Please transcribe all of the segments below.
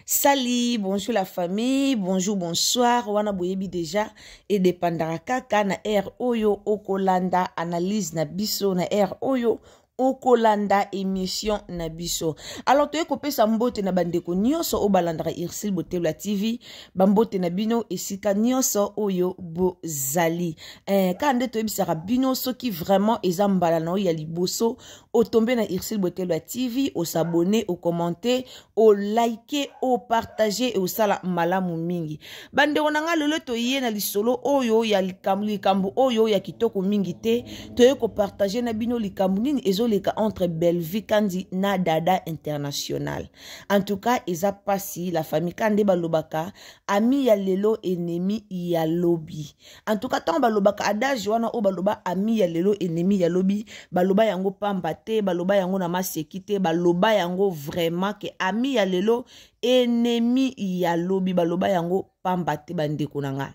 Salut, bonjour la famille, bonjour, bonsoir. Wana boyebi déjà et dépendra kaka na air oyo okolanda analyse na biso na air oyo okolanda émission na biso. Alors toye kopesa mbote na bandeko nyonso oyo balandaka Ursule Botelwa TV, bambote na bino esika nyonso oyo bozali. Eh, kaka nde toyebisaka bino soki vraiment eza mbala na oyo ya liboso otombe na Ursule Botelwa TV, osabone, okommente, olike, opartage e osala malamu mingi. Bandeko na ngai, lelo toye na lisolo oyo ya likambo oyo ya kitoko mingi te. Toye kopartage na bino likambo nini ezoleka entre Bellevue Kandi na Dada International. En tout cas eza pasi la famille, kaka nde balobaka ami ya lelo ennemi ya lobi. En tout cas ntango balobaka adage wana oyo baloba ami ya lelo ennemi ya lobi, baloba yango pamba te, baloba yango na maseki te, baloba yango vraiment ke ami ya lelo ennemi ya lobi, baloba yango pamba te. Bandeko na nga,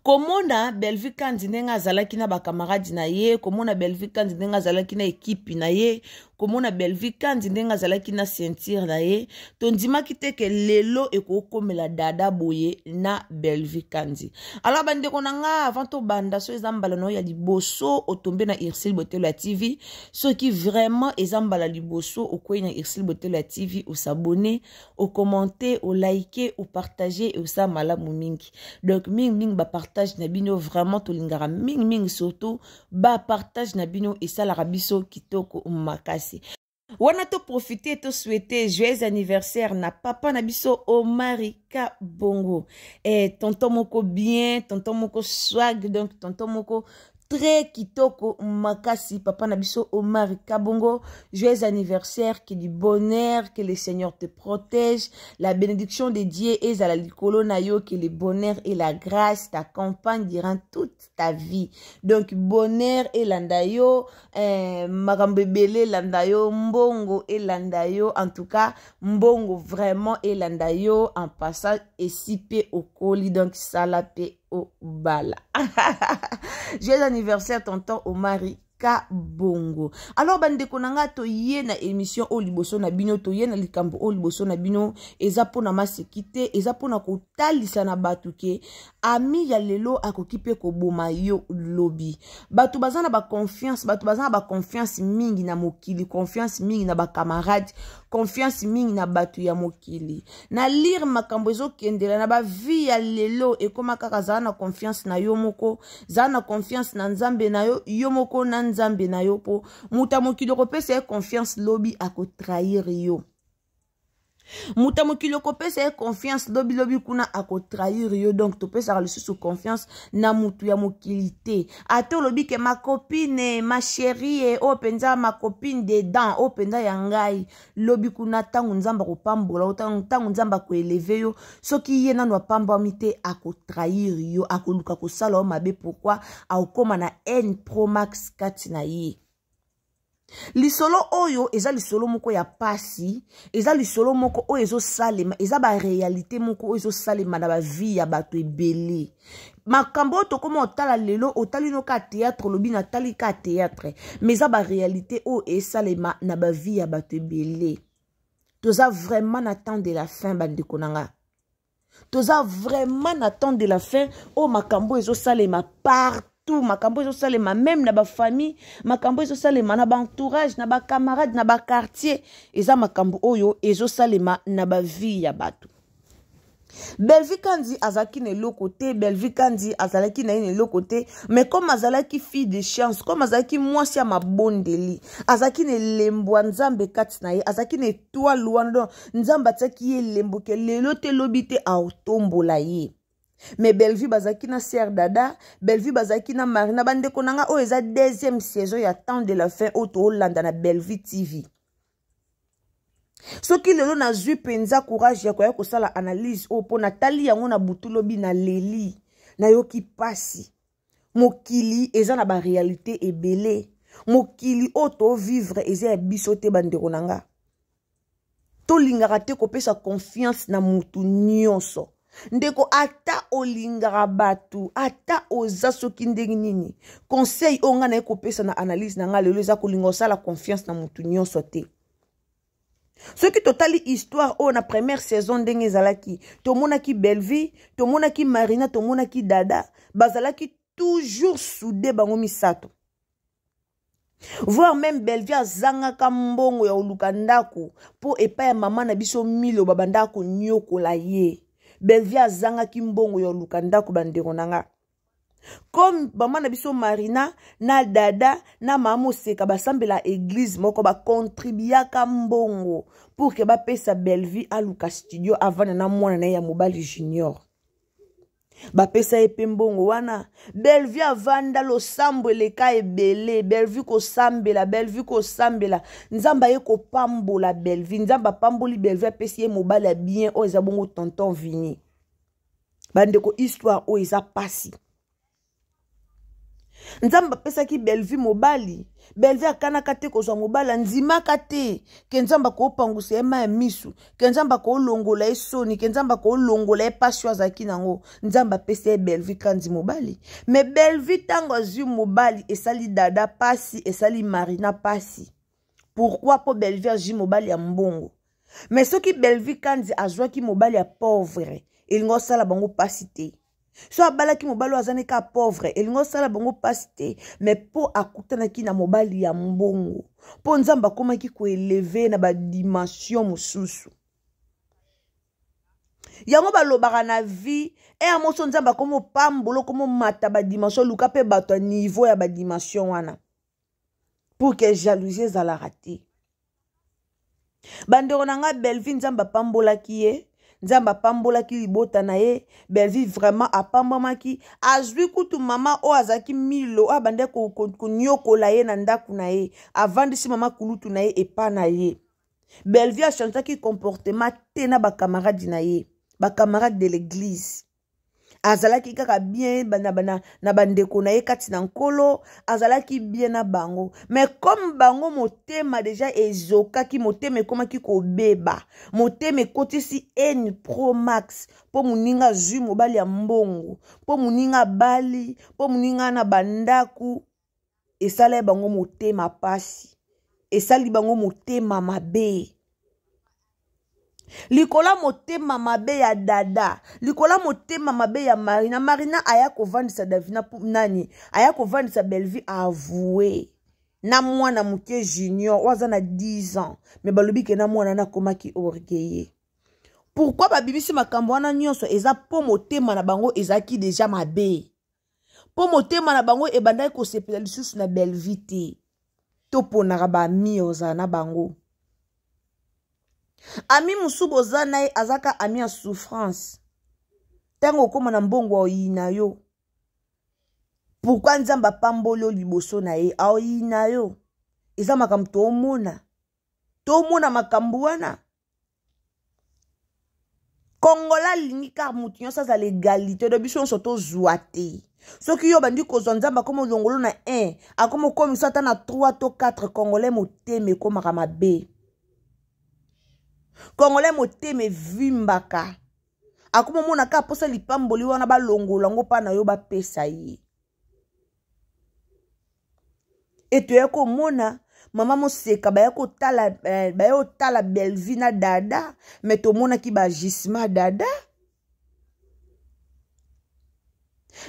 komona Bellevue Kandi ndenge azalaki na bakamaradi na ye, komona Bellevue Kandi ndenge azalaki na ekipi na ye, komona Bellevue Kandi ndenge azalaki na ceinture na ye, tondimaki te ke lelo ekokomela Dada boye na Bellevue Kandi. Alors bandeko na nga, avant tobanda, so eza mbala na yo ya liboso otombe na Ursule Botelo ya TV, soki vraiment eza mbala liboso okwei na Ursule Botelo ya TV, osabone, okommente, olike, opartage e osala malamu mingi. Donc mingimingi bapartage na bino vraiment tolingaka mingimingi, surtout bapartage na bino esalaka biso kitoko makasi. Wana toprofite tosouhaite joyeux anniversaire na papa na biso Omari Kabongo, eh, tonton moko bien, tonton moko swag, donc tonton moko très kitoko makasi, papa na biso Omar Kabongo, joyeux anniversaire, que du bonheur, que le Seigneur te protège, la bénédiction de Dieu ezala likolo na yo, que le bonheur et la grâce t'accompagnent durant toute ta vie. Donc bonheur elanda yo, eh, makambo ebele elanda yo, mbongo elanda yo, en tout cas mbongo vraiment elanda yo. En passant esi mpe okoli, donc sala mpe obala. Joyeux anniversaire tonton Omari Kabongo. Alors bandeko na nga, toye na émission oyo liboso na bino, toye na likambo oyo liboso na bino, eza mpona maseki te, eza mpona kotalisa na bato ke ami ya lelo akoki mpe koboma yo lobi. Bato baza na baconfiance, bato baza na baconfiance mingi na mokili, confiance mingi na bacamarade, confiance mingi na bato ya mokili. Na lire makambo ezokendela na bavie ya lelo, ekóma kaka zala na confiance na yo moko, zala na confiance na Nzambe na yo, yo moko na Nzambe na yo, mpo moto ya mokili okopesa ye confiance, lobi akotrahir yo. Moto ya mokili okopesa ye confiance, lobilobi kuna akotrahir yo. Donc topesaka lisusu confiance na motu ya mokili te. Ata olobi ke ma copine, ma chérie, oyo mpenza ma copine dedans, oyo mpenza ya ngai, lobi kuna ntango Nzambe akopambola yo, ntango Nzambe akoeleve yo, soki ye nano apambwami te, akotrahir yo, akoluka kosala yo mabe. Pourquoi? Akokóma na haine pro max kati na ye. Lisolo oyo eza lisolo moko ya pasi, eza lisolo moko oyo ezosalema, eza baréalité moko oyo ezosalema na bavie ya bato ebele. Makambo oyo tokóma otala lelo, otali no ka théâtre, olobi natali ka théâtre, mais eza baréalité oyo esalema na bavie ya bato ebele. Toza vraiment na temps de la fin, bandeko na nga, toza vraiment na temps de la fin oyo makambo ezosalema partout, makambo ezosalema même na bafamille, makambo ezosalema na baentourage, na bacamarade, na baquartier. Eza makambo oyo ezosalema na bavie ya bato. Bellevue Kandi azalaki na eloko te, Bellevue Kandi azalaki na ye na eloko te, mais comme azalaki fille de chance, comme azalaki mwasi ya mabondeli, azalaki na elembo ya Nzambe kati na ye, azalaki na étoile wana. Donc Nzambe atiaki ye elembo ke lelo te, lobi te, aotombola ye. Mais Bellevue bazalaki na sœur Dada, Bellevue bazalaki na Marina. Bandeko na nga, oyo eza deuxième saison ya temps de la fin oyo toolanda na Bellevue TV. Soki lelo nazwi mpenza courage ya koya kosala analyse oyo, mpo natali yango na butu lobi, naleli, nayoki mpasi. Mokili eza na baréalité ebele. Mokili oyo tovivre eza ya biso te. Bandeko na nga, tolingaka te kopesa confiance na mutu nyonso. Ndeko, ata olingaka bato, ata oza soki ndenge nini, conseil oyo ngai naye kopesa na analyse na ngai lelo eza kolinga osala confiance na mutu nyonso te. Soki totali histoire oyo na première saison ndenge ezalaki, tomonaki Bellevue, tomonaki Marina, tomonaki Dada, bazalaki toujours soude bango misato. Voire même Bellevue azangaka mbongo ya koluka ndako mpo epai ya mama na biso Milo babandaka konyokola ye. Bellevue azangaki mbongo ya koluka ndako, bandeko na nga. Comme mama na biso Marina na Dada na mama Moseka basambela église moko, bakontribiaka mbongo pour ke bapesa Bellevue aluka studio avanda na mwana na ye ya mobali Junior. Bapesa ye mpe mbongo wana. Bellevue avanda, losambo eleka ebele, Bellevue kosambela, Bellevue kosambela, Nzambe aye kopambola Bellevue. Nzambe apamboli Bellevue, apesi ye mobali ya bien oyo eza bongo tonton Vini. Bandeko, histoire oyo eza pasi. Nzambe apesaki Bellevue mobali. Bellevue akanaka te kozwa mobali, andimaka te ke Nzambe akopangusa ye mai ya misu, ke Nzambe akolongola ye soni, ke Nzambe akolongola ye pasi oyo azalaki nango. Nzambe apesi ye Bellevue Kandi mobali. Me Bellevue ntango azwi mobali, esali Dada pasi, esali Marina pasi. Pourquoi? Mpo Bellevue azwi mobali ya mbongo. Me soki Bellevue Kandi azwaki mobali ya pauvre, elingi osala bango pasi te. So abalaki mobali oyo aza ne ka pauvre, elingi osala bango mpasi te. Me mpo akutanaki na mobali ya mbongo, mpo Nzambe akomaki koeleve na badimension mosusu. Yango balobaka na vie eya moso, Nzambe akomi opambola, okomi omata badimension, luka mpe bato ya niveau ya badimension wana pour ke jalousie ezalaka te. Bandeko na ngai, Bellevue Nzambe apambolaki ye, Nzambe apambolaki libota na ye. Bellevue vraiment apambwamaki, azwi kutu mama oyo azalaki Milo, oyo abandaki konyokola ye na ndako na ye, avandisi mama kulutu na ye epa na ye. Bellevue achangeaki comportement te na bakamarade na ye, bakamarade de l'église. Azalaki kaka bien na bandeko na ye kati na Nkolo, azalaki bien na bango. Mais comme bango motema deja ezokaki, motema ekomaki kobeba, motema ekotisi haine pro max, mpo moninga azwi mobali ya mbongo, mpo moninga abali, mpo moninga na bandako, esala ye bango motema pasi, esali bango motema mabe. Likola motema mabe ya Dada, likola motema mabe ya Marina. Marina aya kovandisa Davina nani, aya kovandisa Bellevue, avoue na mwana moke Junior oyo aza na 10 ans. Me balobi ke na mwana nakomaki orgueilleux. Pourquoi babimisi makambo wana nyonso? Eza mpo motema na bango ezalaki deja mabe, mpo motema na bango ebandaki kosepela lisusu na Bellevue te. Toponaka baami ozala na bango. Ami mosusu boza na ye azaka ami ya souffrance. Ntango okóma na mbongo, aoyina yo. Pourkui Nzambe apamboli yo liboso na ye, aoyina yo? Eza makambo toomona, tomona makambo wana. Kongola alingi kaka motu nyonso azala égalité, do biso nyonso tozwa te. Soki yo obandi kozwa, Nzambe akoma olongolo na 1, akoma okomisa ata na 3 to 4. Congolais motema ekomaka mabe, Congolais motema evimbaka, akoma omona kaka mposa lipamboli wana balongola yango mpa na yo bapesa ye. E toya komona mama Moseka baya kotala, baya kotala Bellevue na Dada, me tomonaki baagissement Dada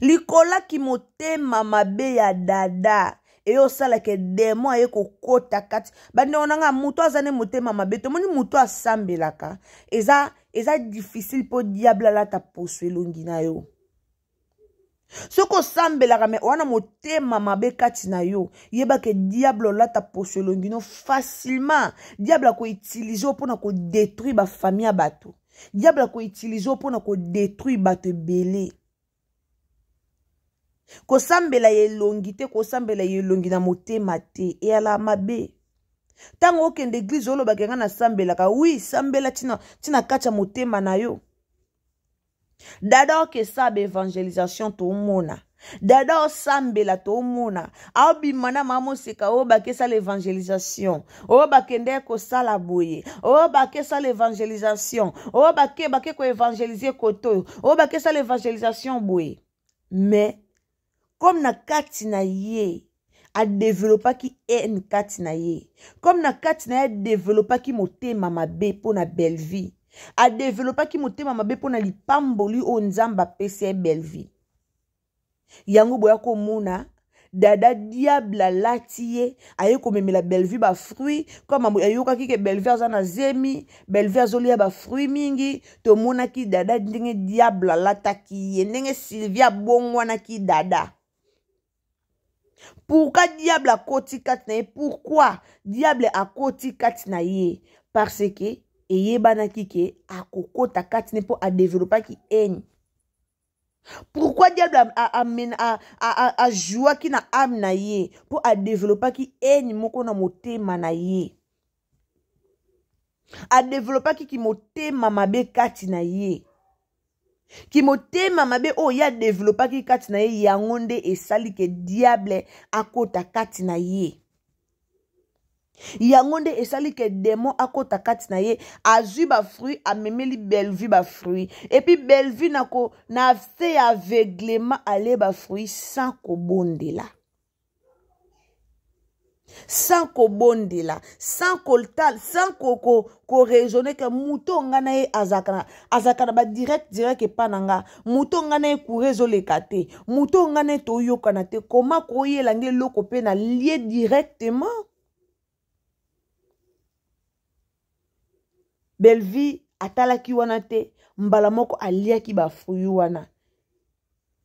likolaki motema mabe ya Dada eyosalaka demo aye kokota kati. Bandeko na nga, moto aza ne motema mabe, tomoni moto asambelaka, eza difficile mpo diable alata poso elongi na yo. Soki osambelaka me wana motema mabe kati na yo, yeba ke diable olata poso elongi no facilement. Diable akoutilize yo mpona kodétruire bafamille ya bato, diable akoutilize yo mpona kodétruire bato ebele. Kosambela ya elongi te, kosambela ya elongi na motema te, eyala mabe. Ntango okende eglize, olobaka nga nasambelaka. Wi, sambela ntina kati ya motema na yo. Dada okesa baevangelisation, tomona Dada osambela, tomona aobima na mama Moseka oyo bakesala evangelisation, oyo bakende kosala boye, oyo bakesala evangelisation, oyo bake koevangelize kote oyo, oyo bakesala evangelisation boye. Mais comme na kati na ye Adevelopaki haine kati na ye. Comme na kati na ye adevelopaki motema mabe mpo na Bellevue. Adevelopaki motema mabe mpo na lipamboli oyo Nzambe apesi ye Bellevue. Yango boya komona dada diable alati ye aye komemela Bellevue ba fruits comme ayokaki ke Bellevue aza na zemi, Bellevue azolia ba fruits mingi. Tomonaki dada ndenge diable alataki ye, ndenge Sylvie abongwanaki dada. Pourquoi diable akoti kati na ye? Pourquoi diable akoti kati na ye? Parce que eyebanaki ke akokota kati na ye mpo adevelopaki haine. Pourquoi diable ajouaki na ame na ye? Mpo adevelopaki haine moko na motema na ye. Adevelopaki kimotema mabe kati na ye. Kimotema mabe oyo ye adevelopaki kati na ye, yango nde esali ke diable akota kati na ye. Yango nde esali ke démon akota kati na ye. Azwi ba fruit, amemeli Bellevue ba fruit. Et puis Bellevue na ko, na se ya aveuglement ale ba fruit sans kobondela. Sans kobondela, sans koltal, sans ko, ko, ko raisonner que moto nga na ye azalaka na ba direct direct epa na nga, moto nga na ye courant ezoleka te, moto nga na ye toyokana te, koma koyela nge eloko pe na lie directement. Bellevue atalaki wana te, mbala moko aliaki ba fruits wana.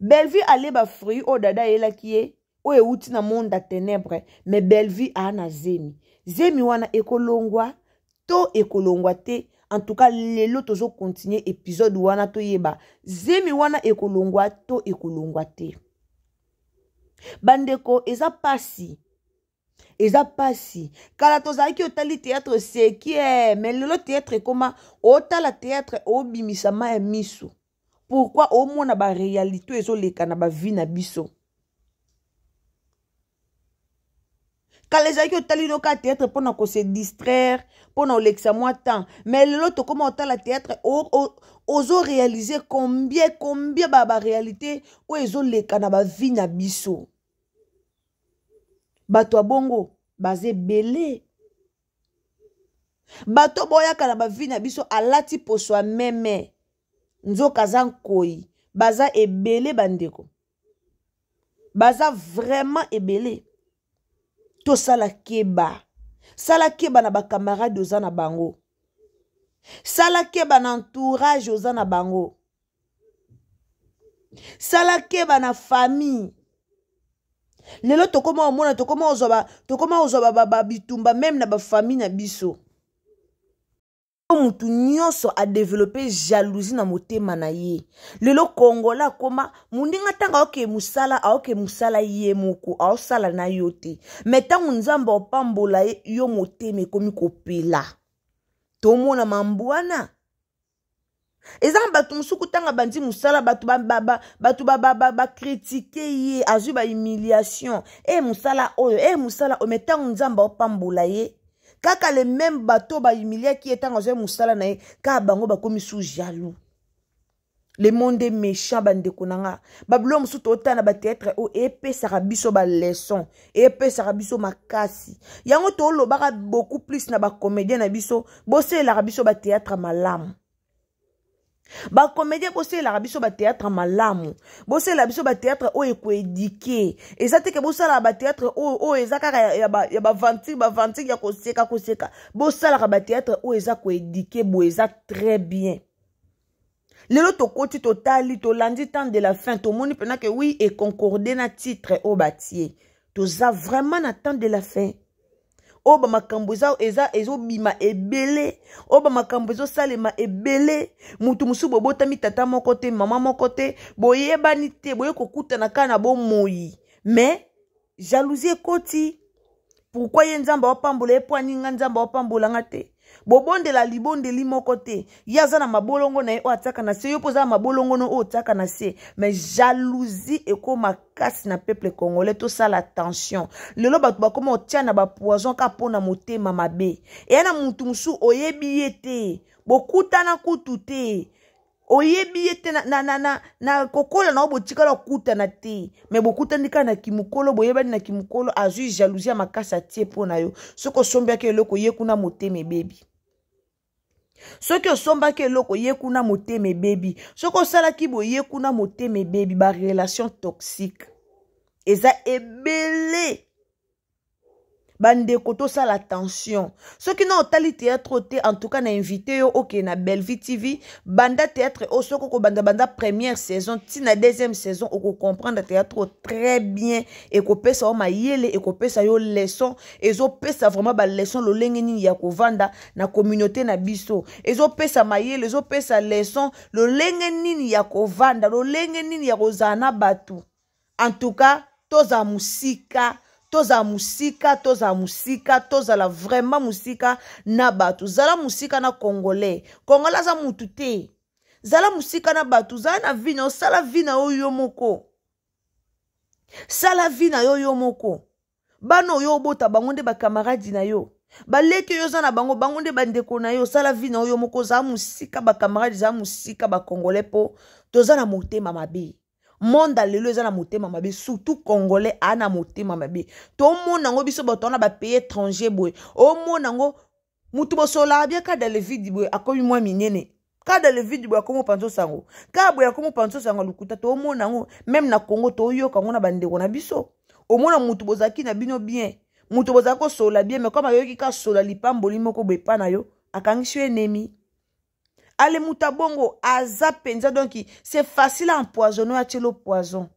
Bellevue alie ba fruits oyo dada ayelaki ye, oyo euti na monde ya ténèbres, mais Bellevue a na zemi. Zemi wana ekolongwa to ekolongwa te. En tout cas lelo tozo continuer épisode wana toyeba zemi wana ekolongwa to ekolongwa te. Bandeko, eza pasi. Eza pasi. Kala tozalaki otali théâtre seki, mais lelo théâtre ekoma otala théâtre obimisa ma ya miso. Pourquoi omona ba réalité ezoleka na ba vie na biso? Kala ezalaki otali noka théâtre mpona ko se distraire, mpona olekisa mwa temps. Mais lelo tokoma otala théâtre, ozo réaliser combien, combien ba, ba réalité oyo ezoleka na ba vie na biso. Bato ya bongo baza ebele. Bato boyaka na ba vie na biso alati poso ya meme, nzoka aza nkoi. Baza ebele bandeko, baza vraiment ebele. Tosala keba, sala keba na ba camarade oza na bango, sala keba na entourage oza na bango, sala keba na famille. Lelo tokoma omona, tokoma ozwa ba, tokoma ozwa ba, ba, ba bitumba même na ba famille na biso. Mutu nyonso a développer jalousie na motema na ye. Lelo Congolais akoma mundinga tanga aoke musala, aoke musala ye moko, aosala na yo te. Mais tango Nzambe opambola ye, yo motema ekomi kopela. Tomona mambwana. Eza na bato mosuku tanga bandi musala, bato ba, ba, ba, bato ba, ba, ba, ba critiquer ye, azwi ba humiliation. Eh, musala oyo, eh, musala oyo, mais tango Nzambe opambola ye, kaka le même bato ba humiliaki ye tango azwi musala na ye, kaka bango bakomi sous jaloux. Le monde est méchant, bandeko na nga. Ba biloko mosusu totala na ba théâtre oyo epesaka biso ba leçon, epesaka biso makasi. Yango tolobaka beaucoup plus na ba comédien na biso, boselelaka biso ba théâtre malamu. Ba comédien boselelaka biso ba théâtre malamu, boselela biso ba théâtre oyo ekoéduquer. Eza te ke bosalaka ba théâtre oyo, oyo eza kaka ya ba, ya ba ventile, ba ventile ya koseka, koseka. Bosalaka ba théâtre oyo eza koéduquer boye, eza très bien. Lelo tokoti, totali, tolandi temps de la fin, tomoni mpena ke oui, e concorde na titre oyo batie. Toza vraiment na temps de la fin. Oyo ba makambo eza, eza, ezobima ebele, oyo ba makambo ezosalema ebele. Mutu mosusu bobotami tata moko te, mama moko te, boyebani te, boye kokutana kaka na bomoi. Mais jalousie ekoti. Pourquoi ye Nzambe apambola ye, po aninga Nzambe apambola nga te? Bobondela libondeli moko te. Ye aza na mabolongo na ye oyo atiaka na se, yo mpo oza na mabolongo no oyo otiaka na se. Mais jalousie ekoma makasi na peuple congolais, tosala attention. Lelo bato bakoma kotia na ba poison kaka mpo na motema mabe. Eya na mutu mosusu oyebi ye te, bokutana kutu te. Oyebi ye te na, na, na, na, na kokola na yo, botikala kokutana te, me bokutani kaka na kimokolo, boyebani na kimokolo, azwi jalousie ya makasi atie mpo na yo. Soki osombiaki eloko ye kuna, motema ebebi. Soki osombaki eloko ye kuna, motema ebebi. Soki osalaki boye kuna, motema ebebi. Barelation toxique eza ebele. Bandeko, tosala attention. Soki na otali théâtre te, en tout cas na invité yo okende na Bellevue TV, banda théâtre oyo. Soki okobanda, banda première saison ntina deuxième saison, okocomprendre théâtre oyo très bien. Ekopesa yo mayele, ekopesa yo leçon, ezopesa vraiment baleçon lolenge nini ya kovanda na communauté na biso. Ezopesa mayele, ezopesa leçon lolenge nini ya kovanda, lolenge nini ya kozala na bato. En tout cas, tozala mosika, tozala mosika, tozala mosika, tozala vraiment mosika na bato. Zala mosika na Congolais. Congolais aza mutu te. Zala mosika na bato, zala na vie na yo, sala vie na yo yo moko, sala vie na yo yo moko. Bana oyo obota, bango nde bakamaradi na yo. Baleki oyo oza na bango, bango nde bandeko na yo. Osala vie na yo yo moko, ozala mosika bakamaradi, zala mosika bacongolais, mpo toza na motema mabe. Monde lelo eza na motema mabe, surtout Congolais aa na motema mabe. Tomona yango biso bato wana bapays étranger boye, omona yango mutu bosolaka bien kada le vide boye, akomi mwa minene kada le vide boye, akomi opanza osango kaka boye, akomi opanza osango lokuta. Tomona yango même na Congo, toyoka yango na bandeko na biso. Omona mutu bozalaki na bino bien, mutu bozalaki kosola bien, mais comme ayoki ka sola lipamboli moko boye epa na yo, akangisi yo ennemi. Ale moto abongo aza mpenza, donc c'est facile à empoisonner, atielo poison.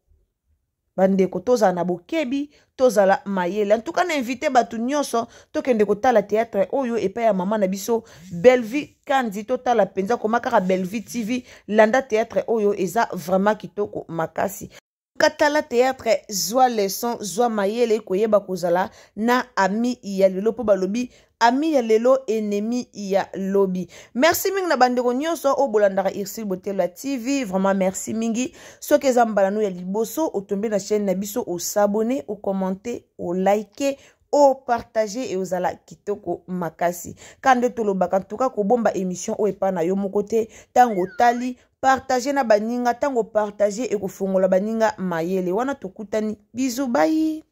Bandeko, tozala na bokebi, tozala mayele. En tout cas, na invité bato nyonso tokende kotala théâtre oyo epai ya mama na biso Bellevue Kandi. Totala mpenza, koma kaka Bellevue TV, landa théâtre oyo, eza vraiment kitoko makasi. Katala théâtre, zwa leçon, zwa mayele koyeba kozala na ami ya lelo, mpo balobi ami ya lelo, ennemi ya lobi. Merci mingi na bandeko nyonso oyo bolandaka Ursule Botelo ya TV. Vraiment merci mingi. Soki eza mbala no ya liboso otombe na chaîne na biso, osabone, ocommente, olike, opartage, e ozala kitoko makasi. Ka nde tolobaka ntuka kobomba émission oyo epai na yo moko te. Ntango otali, partage na baninga. Ntango partage, ekofongola baninga mayele. Wana tokutani, bizu, bai.